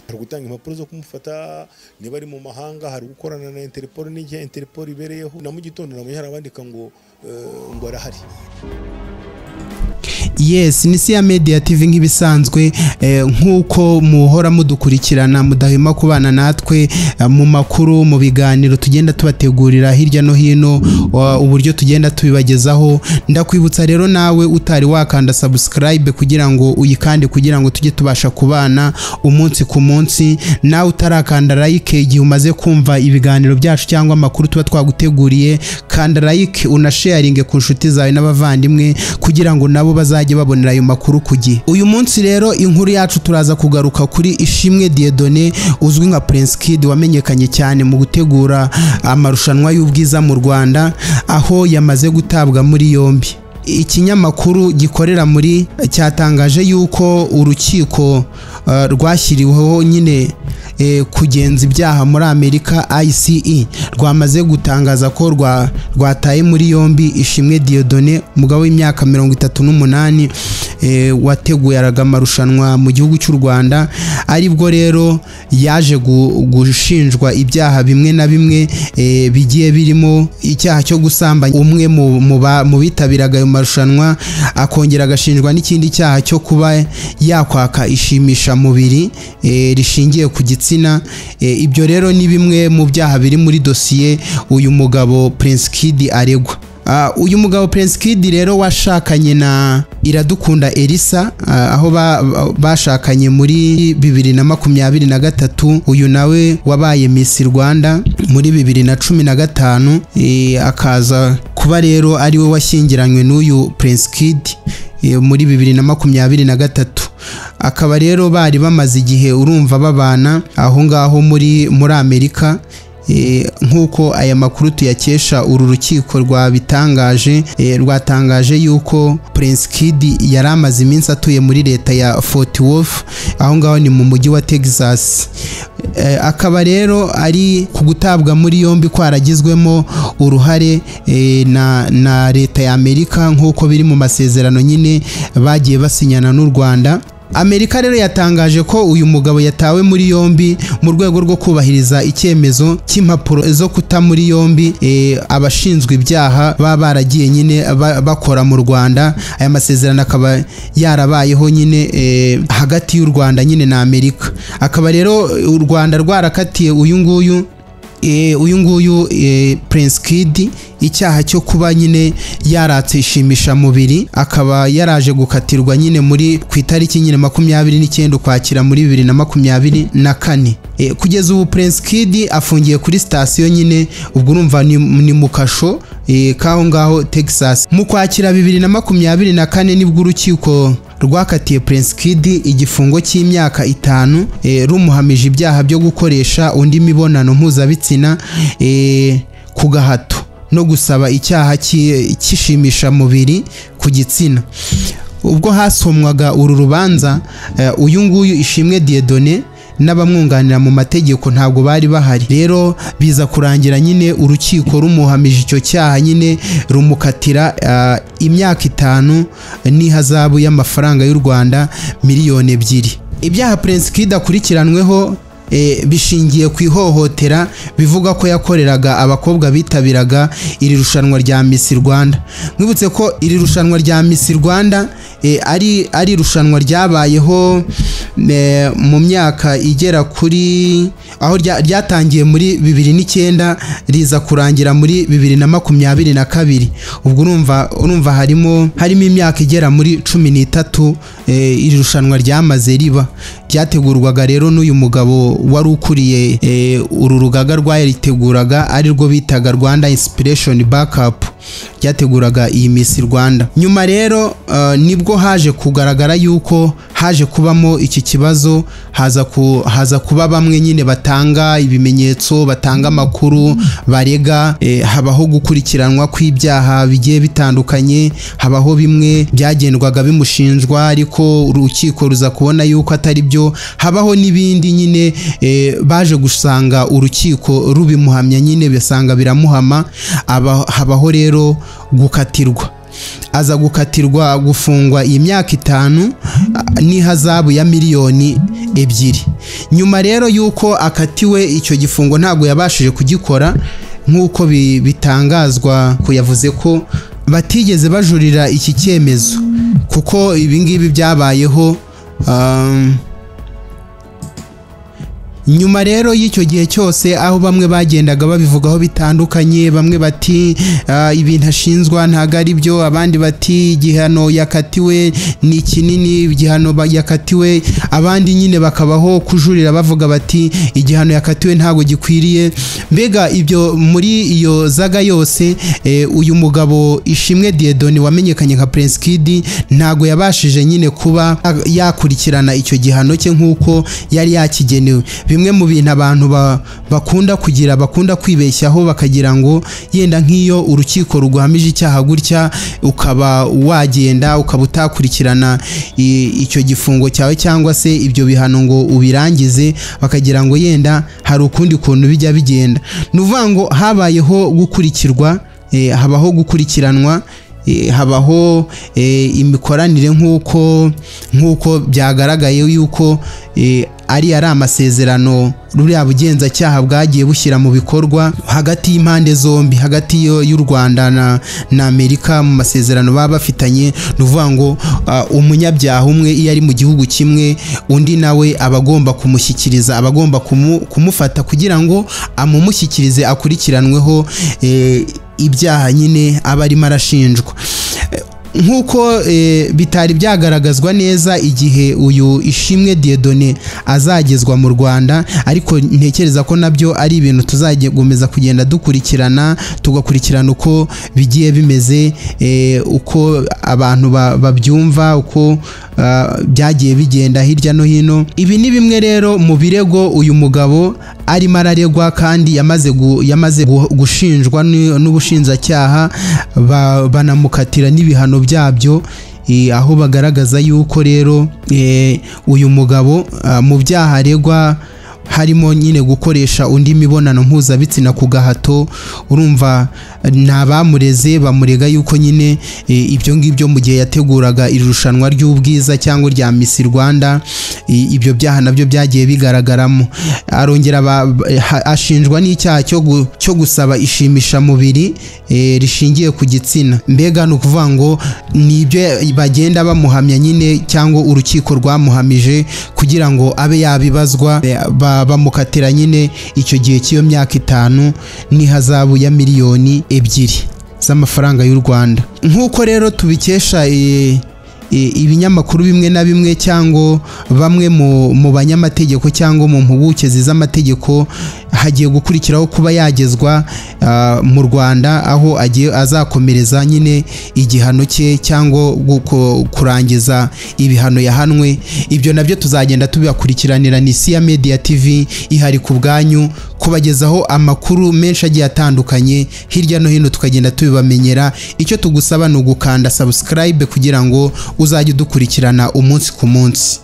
Hari gutanga impapuro zo kumufata niba ari mu mahanga, hari gukorana na Interpol n'igihe Interpol ibereyeho. Na mu gitondo nabonye hari abandika ngo ngo arahari. Yes, ni Siya Media TV nk'ibisanzwe, nk'uko muhora mudukurikirana, mudahwema kubana natwe mu makuru, mu biganiro tugenda tubategurira hirya no hino, uburyo tugenda tubibagezaho. Ndakwibutsa rero nawe utari wakanda subscribe kugira ngo uyikande, kugira ngo tujye tubasha kubana umunsi ku munsi. Nawe utarakanda like igihe umaze kumva ibiganiro byacu cyangwa amakuru tuba twaguteguriye, kanda like unasharinge ku nshuti zawe n'abavandimwe kugira ngo nabo bazajye babonera ayo makuru ku gihe. Uyu munsi rero inkuru yacu turaza kugaruka kuri Ishimwe Dieudonné uzwi nka Prince Kid, wamenyekanye cyane mu gutegura amarushanwa y'ubwiza mu Rwanda, aho yamaze gutabwa muri yombi. Ikinyamakuru gikorera muri cyatangaje yuko urukiko rwashyiriweho nyine kugenza ibyaha muri Amerika ICE rwamaze gutangaza ko rwataye muri yombi Ishimwe Dieudonné, umugabo w'imyaka 38, wateguye amarushanwa mu gihugu cy'u Rwanda. Aribwo rero yaje gushinjwa ibyaha bimwe na bimwe, bigiye birimo icyaha cyo gusambanya umwe mu bitabiraga ayo marushanwa, akongera agashinjwa n'ikindi cyaha cyo kuba yakwaka ishimisha mubiri rishingiye ku gitsina. Ibyo rero ni bimwe mu byaha biri muri dosiye uyu mugabo Prince Kid aregwa. Uyu mugabo Prince Kid rero washakanye na Iradukunda Elisa, aho bashakanye muri 2023. Uyu nawe wabaye Miss Rwanda muri 2015, akaza kuba rero ariwe washyingiranywe n'uyu Prince Kid muri 2023. Akaba rero bari bamaze igihe urumva babana aho ngaho muri Amerika. Nk'uko aya makuru tuyakesha uru rukiko rwabitangaje, rwatangaje yuko Prince Kid yari amaze iminsi atuye muri leta ya Fort Worth, aho ngaho ni mu mujyi wa Texas. Akaba rero ari ku gutabwa muri yombi kwaragizwemo uruhare na leta ya Amerika, nk'uko biri mu masezerano nyine bagiye basinyana n'u Rwanda. Amerika rero yatangaje ko uyu mugabo yatawe muri yombi mu rwego rwo kubahiriza icyemezo cy'impapuro zo kuta muri yombi abashinzwe ibyaha baba baragiye nyine bakora mu Rwanda. Aya masezerano akaba yarabayeho nyine hagati y'u Rwanda nyine na Amerika. Akaba rero u Rwanda rwarakatiye uyu nguyu Prince Kid icyaha cyo kuba nyine yaratse ishimisha mubiri, akaba yaraje gukatirwa nyine muri ku itariki nyine 29 Ukwakira muri 2024. Kugeza ubu Prince Kid afungiye kuri sitasiyo nyine, ubwo urumva ni mu kasho kaho ngaho Texas. Mu Kwakira 2024 nibwo urukiko rwakatiye Prince Kid igifungo cy'imyaka 5, rumuhamije ibyaha byo gukoresha undi mibonano mpuzabitsina ku gahato no gusaba icyaha cy'ishimisha mubiri ku gitsina. Ubwo hasomwaga uru rubanza, uyu nguyu Ishimwe Dieudonné n'abamwunganira mu mategeko ntabwo bari bahari. Rero biza kurangira nyine urukiko rumuhamije icyo cyaha nyine, rumukatira imyaka 5 n'ihazabu y'amafaranga y'u Rwanda miliyoni 2. Ibyaha Prince Kid akurikiranweho bishingiye ku ihohotera bivuga ko yakoreraga abakobwa bitabiraga iri rushanwa rya Miss Rwanda. Mwibutse ko iri rushanwa rya Miss Rwanda ari irushanwa ryabayeho mu myaka igera kuri, aho ryatangiye muri 2009, riza kurangira muri 2022. Ubwo urumva harimo imyaka igera muri 13 iri rushanwa ryamaze riba. Ryategurwaga rero n'uyu mugabo wari ukuriye uru rugaga rwariteguraga, ari rwo bitaga Rwanda Inspiration Backup, ryateguraga iyi Miss Rwanda. Nyuma rero nibwo haje kugaragara yuko haje kubamo iki kibazo, haza kuba bamwe nyine batanga ibimenyetso, batanga amakuru, barega, habaho gukurikiranwa kw'ibyaha bigiye bitandukanye. Habaho bimwe byagendwaga bimushinjwa, ariko urukiko ruza kubona yuko atari byo. Habaho n'ibindi nyine baje gusanga urukiko rubimuhamya nyine, basanga biramuhama, habaho rero gukatirwa. aza gukatirwa gufungwa iyi myaka 5 n'ihazabu ya 2 miliyoni. Nyuma rero yuko akatiwe icyo gifungo, ntabwo yabashije kugikora nk'uko bitangazwa ko yavuze ko batigeze bajurira iki cyemezo, kuko ibingibi byabayeho nyuma rero y'icyo gihe cyose, aho bamwe bagendaga babivugaho bitandukanye. Bamwe bati ibintu ashinzwa ntabwo ari byo, abandi bati igihano yakatiwe ni kinini, igihano yakatiwe, abandi nyine bakabaho kujurira bavuga bati igihano yakatiwe ntabwo gikwiriye. Mbega ibyo muri iyo zaga yose, uyu mugabo Ishimwe Dieudonné wamenyekanye nka Prince Kid ntabwo yabashije nyine kuba yakurikirana icyo gihano cye nk'uko yari yakigenewe. Bimwe mu bintu abantu bakunda kugira, bakunda kwibeshyaho, bakagira ngo yenda nk'iyo urukiko ruguhamije icyaha gutya, ukaba wagenda ukaba utakurikirana icyo gifungo cyawe cyangwa se ibyo bihano ngo ubirangize, bakagira ngo yenda hari ukundi kuntu bijya bigenda. Ni ukuvuga ngo habayeho gukurikirwa, habaho gukurikiranwa, habaho imikoranire nk'uko byagaragaye yuko ari amasezerano ruriya bugenzacyaha bwagiye bushyira mu bikorwa hagati y'impande zombi, hagati y'u Rwanda na Amerika, mu masezerano baba bafitanye. Ni ukuvuga ngo umunyabyaha umwe iyo ari mu gihugu kimwe, undi nawe aba agomba kumushyikiriza, aba agomba kumufata kugira ngo amumushyikirize akurikiranweho ibyaha nyine aba arimo arashinjwa. Nk'uko bitari byagaragazwa neza igihe uyu Ishimwe Dieudonné azagezwa mu Rwanda, ariko ntekereza ko nabyo ari ibintu tuzakomeza kugenda dukurikirana, tugakurikirana uko bigiye bimeze, uko abantu babyumva, uko byagiye bigenda hirya no hino. Ibi ni bimwe rero mu birego uyu mugabo arimo araregwa, kandi yamaze gushinjwa n'ubushinjacyaha, banamukatira n'ibihano byabyo, aho bagaragaza yuko rero uyu mugabo mu byaha aregwa harimo nyine gukoresha undi mibonano mpuzabitsina ku gahato. Urumva ni abamureze, bamurega yuko nyine ibyo ngibyo mu gihe yateguraga irushanwa ry'ubwiza cyangwa rya Miss Rwanda, ibyo byaha nabyo byagiye bigaragaramo. Arongera ashinjwa n'icyaha cyo gusaba ishimishamubiri rishingiye ku gitsina. Mbega ni ukuvuga ngo ni ibyo bagenda bamuhamya nyine, cyangwa urukiko rwamuhamije kugira ngo abe yabibazwa, bamukatira nyine icyo gihe cy'iyo myaka 5 n'ihazabu ya 2 miliyoni z'amafaranga y'u Rwanda. Nk'uko rero tubikesha ibinyamakuru bimwe na bimwe, cyangwa bamwe mu banyamategeko cyangwa mu mpuguke z'amategeko, hagiye gukurikiraho kuba yagezwa mu Rwanda, aho agiye azakomereza nyine igihano cye cyangwa kurangiza ibihano yahanwe. Ibyo nabyo tuzagenda tubibakurikiranira. Ni Siya Media TV ihari ku bwanyu kubagezaho amakuru menshi agiye atandukanye hirya no hino, tukagenda tubibamenyera. Icyo tugusaba ni ugukanda subscribe kugira ngo uzajye udukurikirana umunsi ku munsi.